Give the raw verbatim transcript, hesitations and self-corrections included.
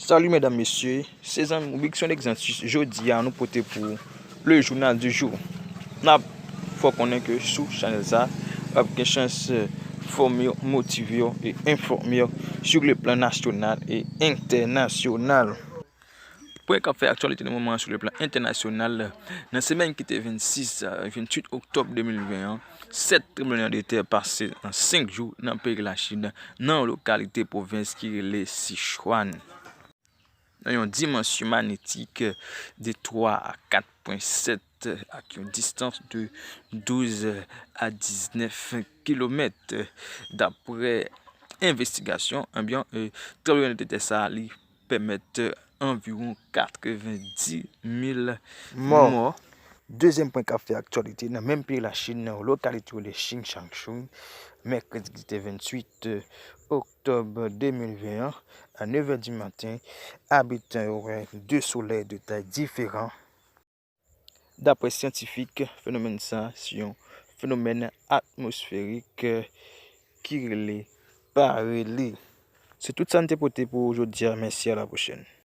Salut mesdames, messieurs, se zanmi w Big Son Exantus. Jodi a nou pote pou le journal du jour. N ap fè w konnen ke sou chanèl sa, w ap gen chans fòme w, motive w e enfòme w sou le plan nasyonal e entènasyonal. Pwen k ap fè aktyalite nan moman an sou le plan entènasyonal, nan semèn ki te vennsis a venntuit oktòb de mil ven an, sèt tranblemanntè pase an senk jou nan peyi Lachin, nan yon lokalite pwovens ki rele Sichuan. Nan yon dimansyon magnetik de twa a kat pwen sèt ak yon distans de douz a diznèf kilomèt. Daprè envestigasyon, ebyen, tranblemanntè sa a li pèmèt anviwon katrevendimil mò. Dezyèm pwen k ap fè aktyalite nan menm peyi Lachin, nan yon lokalite yo rele Shingshanshun, mèkredi ki te venntuit oktòb de mil ven an, a nevè di maten, abitan yo wè de solèy de tay diferan. Daprè syantifik, fenomèn sa a se yon fenomèn atmosferik ki rele pareli. Se tout sa n te pote pou jodi a. Mèsi, a la pwochèn.